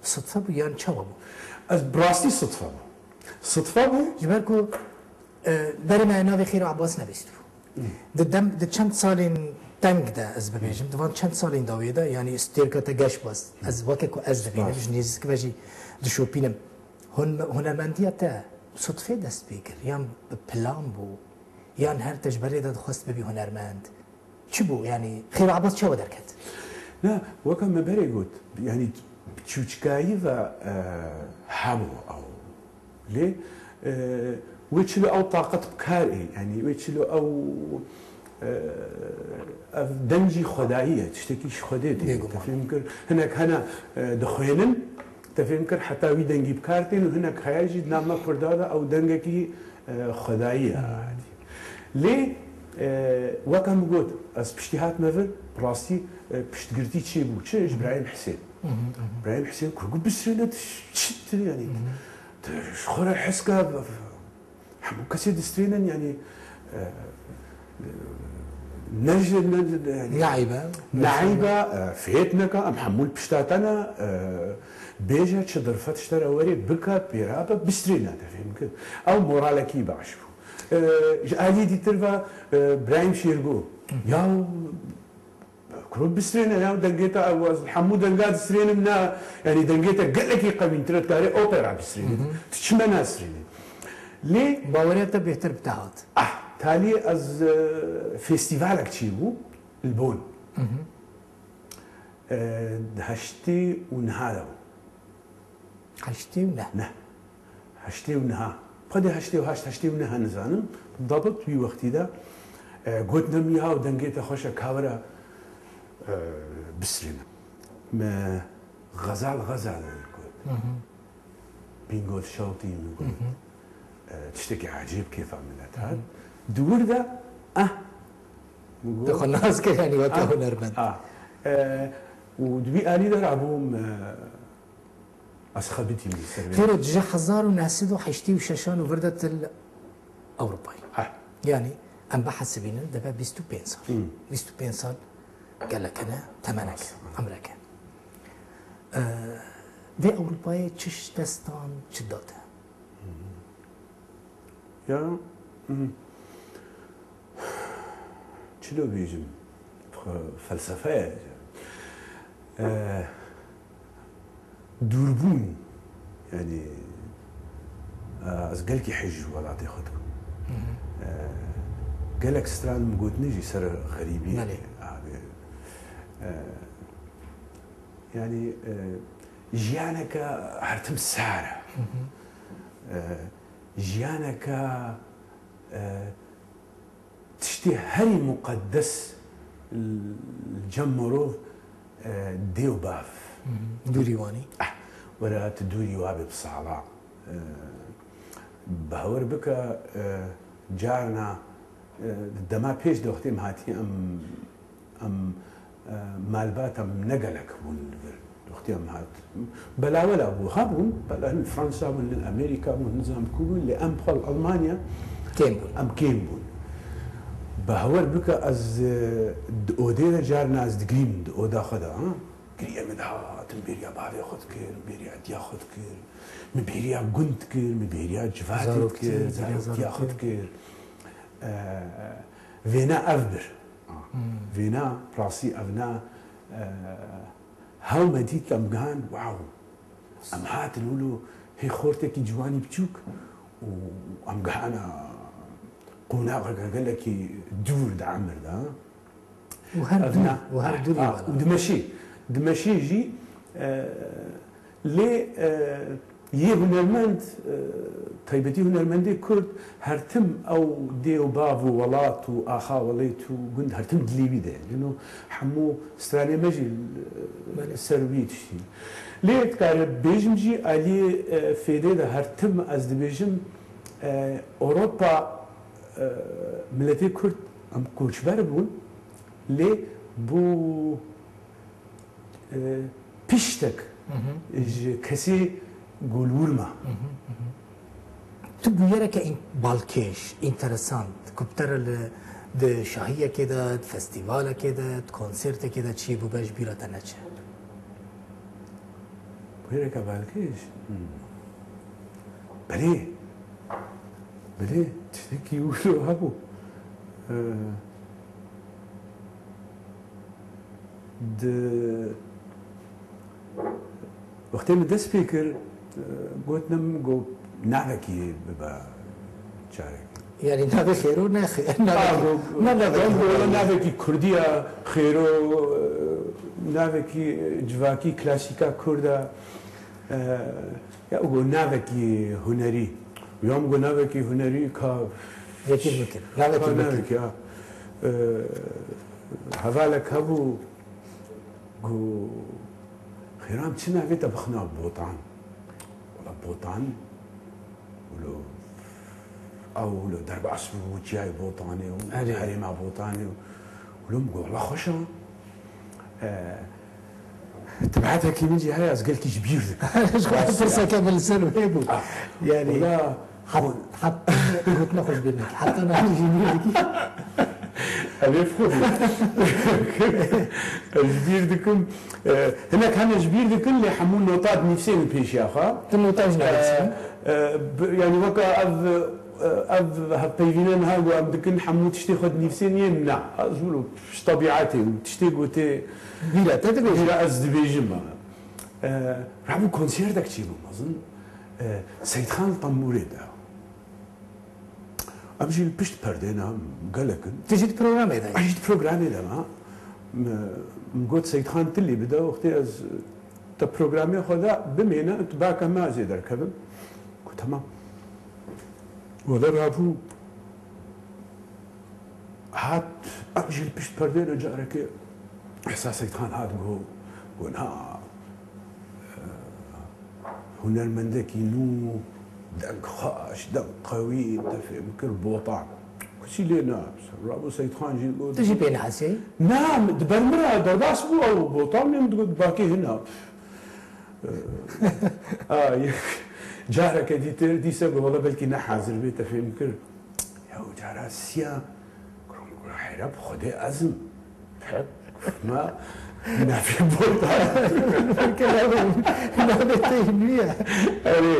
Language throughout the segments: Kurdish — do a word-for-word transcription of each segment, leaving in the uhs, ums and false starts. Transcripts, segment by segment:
Sitfe bû yan çawa bû? Ez bi rastî sitfe bû. Sitfe bû. Ji ber ku, e, berê me navê Xêro Abbas nebîstibû. Di dem, di çend salên teng de ez bibêjim, di van çend salên dawiyê de, yanî stêrka te geş bas. Ez weke ku ez dibînim, ji nêzîk ve jî dişopînim. Hon-, hunermendiya te sitfê dest pê kir, yan bi plan bû, yan her te ji berê de dixwest bibî hunermend? Çi bû? Yanî Xêro Abbas çawa derket? Na, weke me berê got, yanî çûçikayî ve, e, hebû ew. Lê, e, wê çilo ew taqet bi kar ê, yanî wê çilo ew, e, ev deng jî xwedayî ye, tiştekî ji Xwedê tê. Bêguman. Te fêm kir, hinek hene, e, dixwênin, te fêm kir heta wî dengî bi kar tên û hinek heye jî di nav me Kurda de ew dengekî, e, xwedayî ye. Lê, e, weke min got, ez piştî hatime vir, bi rastî, e, piştgirtî çêbû. Çi? Ji Birahîm Hisên. Birahîm Hisên ku got, bisrêne, tu çi, tu, yanî, tu ji xwe re hez ke, hemû kesê distrênin, yanî, e, ne ji, ne, ne, yanî, Neîbe. Neîbe, e, fêt neke, em hemû li pişta te ne, e, bêje, çi dirfet ji te re werê bike, pêra be, bistrêne, te fêm kir. Ew moralekî baş bû. E, ji aliyê dîtir ve, e, Birahîm Şêrgo, ya, kuro bistrêne ya, dengê te, ew, ez hemû denga distrênim, ne, yanî dengê te gelekî qewîntir e, dikarê opera bistrênî. Tu çime nastrênî? Lê Baweriya te bêhtir bi te hat. Ah, talî ez, e, festîvalek çêbû li Bon. E, di heştê û neha de bû. Heştê û neh. Ne. Heştê û neha. Xwedê heştê û heşt, heştê û neh nizanim. Dabit wî wextî de, e, gotin min, ya dengê te xweş e, ka were, e, bistrêne. Me Xezal Xezal got. Bingol Şewtî min got. E, tiştekî ecêb kêfa min de hat. Di wir de, ah, min got, Te xwe nas kir, yanî weke ah, hunermend. Ah, e, û di wî alî de rabûm, e, ez xebitî min ser vê. Xêro, ji hezar û neh sed û heştê û şeşan û vir de tu li Ewropayê. Ha. Yanî em bihesibînin, dibe bîst û pênc sal. Bîst û pênc sal gelek hene, temenek, emrek e. Ee, vê Ewropayê çi ji te stan, çi da te? Ya, hmm. Çilo bêjim, fe-, felsefe ye. E, dûrbûn, yanî, e, ez gelkî hej ji welatê xwe dikim. E, gelek stran min gotinê jî ser xerîbiyê. Belê. Abi, e, yanî, e, jiyaneke her tim sar e. E, jiyaneke, e, tiştê herî muqeddes li cem mirov, e, dê û bav. Dûrî wanî. Eh, were tu dûrî wa bê bi sala. E, bawer bike, e, carna, e, di dema pêş de wextê em hatî em, em, e, malbata em ne gelek bûn li vir. Wextê em hat. Belawela bû, hebûn, bela hin Fransa bûn, hin Amerîka bûn, hin nizam ku bûn, lê em xwe li Almanya Kêm bûn. Em kêm bûn. Bawer bike ez, e, di odê de carna ez digirîm di oda xwe de, ha? Giriye min dihat, min bêriya bavê xwe dikir, min bêriya diya xwe dikir, min bêriya gund dikir, min bêriya civatê Zaroktiya, dikir, bêriya zaroktiya xwe zaroktiya. Dikir. E, vêna ev bir. Vêna rastî ev na, e, hew me dît em gihan, wow. Em hatin wilo hê xortekî ciwanî biçûk û em gihana qonaxeke gelekî dûr di emir de. Û her Ev dûr, na- û her dûrî Ah, wala. Û dimeşî, dimeşî jî, e, lê, e, yê hunermend, e, taybetî hunermendê Kurd her tim ew dê û bav û welat û axa welêt û gund her tim dilê wî de ye. Lino hemû stranê me jî, e, Belê. Ser wî tiştî. Lê dikare bêjim jî aliyê, e, fêdê de her tim ez dibêjim, e, Ewropa, e, miletê Kurd em koçber bûn, lê bû, e, piştek ji kesê golwurma. Tu bûyereke în-, balkêş, înteresant, ku bi te re li, di şahiyekê de, di festîvalekê de, di konsertekê de çiyê bûbe ji bîra te neçe? Şêreke balkêş. Belê. Belê, tiştekî wilo hebû. Ee, di, wextê min dest pê kir, e, gotinim, got, navekî bibe carek. Yanî navê Xêro ne xê-, navekî, ne navekî Xêro. Navekî Kurdî ya, Xêro, e, navekî civakî, klasîka Kurd e. E, ya û got navekî hunerî. Ya min got navekî hunerî ka Vekî bikir. Navekî ka bikir. Navekî, ha. E, hevalek hebû, got, Xêram, çi navê te bixina Botan? Wala Botan, wilo, ew wilo derbas bû, çiyayê Botanê û Erê. Herêma Botanê û wilo min got, wala xweş e. E, Tebiatekî min jî heye, ez gelkî ji bîr dikim. Ji xwe pirseke min li ser wê bû. Ah. Yanî, wala, hat-, hat-, gotina xwe ji bîr nekî. Heta niha jî bîr dikî. Ev ê bixwe bû. Ez ji bîr dikim. E, hinek hene ji bîr dikin, lê hemû nota dinivîsê min pêşiya xwe. Tu nota jî navîsî? E, e, bi-, yanî weke ev, e, ev hevpeyvîne niha ku em dikin, hemû tiştê xwe dinivîsên yên na. Ez wilo ji tebiatê û tiştê ku tê Bîra te dibêjim. Bîra ez dibêjim. E, rabû konsertek çêbû mezin. E, Seyîdxan li tembûrê de. Em jî li pişt perdê ne, gelek in. Tu jî di programê de yî? Ez jî di programê de me. Min, min got Seyîdxan tilî bide, wextê ez te programê xwe de bimêne, tu bake me ez ê derkevim. Got, temam. Wele rabû. Hat, em jî li pişt perdê ne, carekê Îhsan Seyîdxan hat got, got, na, e, hunermendekî nû, deng xweş, deng qewî, te fêm kir, Botan. Kuşî lê ne, rabû Seyîdxan jî got. Tu jî pê nehesiyayî? Na, di ber min re derbas bû ew, Botan lê min digot, bakê hina. E, a, careke dîtir, dîse got, wele belkî ne hazir bê, te fêm kir. Ya û cara siya, kuram kura heyra bi Xwedê ez im. Hep, ma, navê Botan. Navê te nû ye. Erê,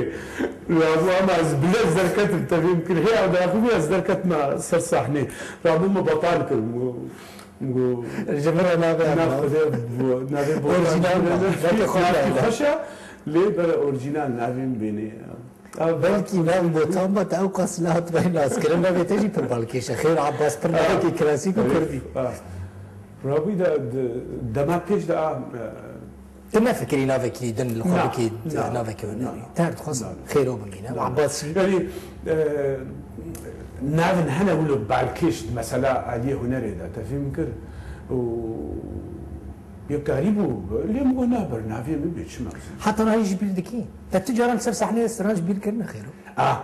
rabû ama ez bile ez derketim, tevîm kir. Hê ew daxivî ez derketima ser sahnê. Rabû me betal kir. Got, got, ji min re navê nav Xwedê, navê Botan. Orjinal navê, navê xweş e. Lê bere orjinal navê min bêne. Ev belkî nav Botan be, te ew qas li hat be naskirin, navê te jî pir balkêş e. Xêr Abbas pir navekî klasîk û kurdî. Ah. Rabû de, de, dema pêş de, ah, e, Tu nefikirî navekî din li xwe bikî, navekî hunerî. Te her dixwest Xêro bimîne. Abbas jî. Yanî, e, navin hene wilo balkêş, mesela aliyê hunerê de, te fêm kir. Û Yek karî bû, lê min got, na, ber navê min bê, çima? Heta niha jî bîr dikî? Te tu caran li ser sahneyê stranj bîr kirine, Xêro? Ah.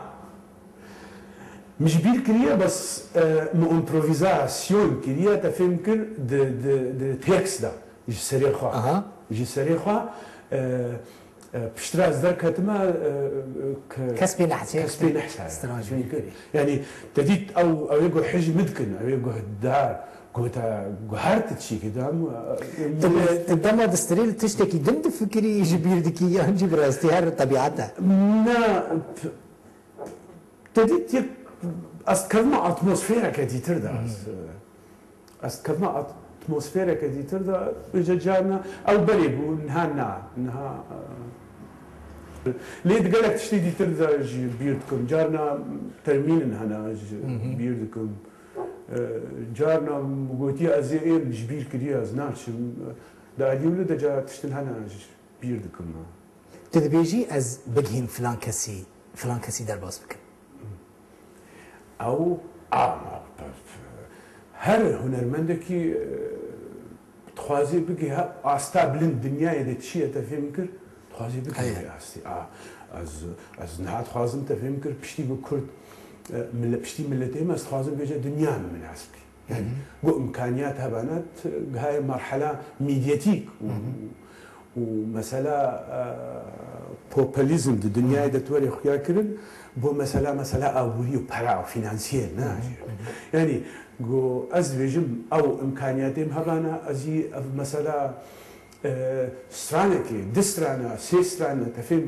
Min ji bîr kiriye, bes, e, min împrovîzasyon kiriye, te fêm kir, di, di, di tekst de, ji serê xwe. Aha. Ji serê xwe, e, e, piştre ez derketime, e, ke-, kes pê nehsê, kes pê nehsê. Stranj bîr kir. Yanî, te dît ew, ew ê guh hej min dikin, ew ê guh dar, Ku te guher tu çîkî dam, Tu, tu dema di stirê li tiştekî din difikirî, ji bîr dikî, yan jî bi rastî her tebiat e? Na, t-, te dît yek, ez dikevime atmosfereke dîtir de, ez, ez dikevime atmosfereke dîtir de, îca carna ew berê bû, niha na, niha, e, lê di gelek tiştê dîtir de jî bîr dikim. Carna termînin hene, ez jî bîr dikim. E, carna min gotiye, ez ê êm ji bîr kiriye, ez naçim. Di alî wilo de ca tiştin hene, ez ji bîr dikim. Tu dibêjî, ez bigihîm filan kesî, filan kesî derbas bikim. Ew, a, ma, her hunermendekî, e, Dixwazî bigihî asta bilind dinyayê de çi ye, te fêm kir? Dixwazî bigihî vê astê. A, ez, ez niha dixwazim, te fêm kir, piştî bi Kurd, e, mille-, piştî miletê me, ez dixwazim vêca dinya min nas bikî. Yanî, got imkaniyat hebana, t-, gihayê merhela medyatîk û, û mesela, e, populîzm di dinyayê de tu werê xuya kirin, bo mesela, mesela aborî û pera û fînansiyel, ne? Yanî, Go, ez dibêjim, ew imkaniyatê min hebana, ez jî ev mesela, E, stranekê, du strana, sê strana, te fêm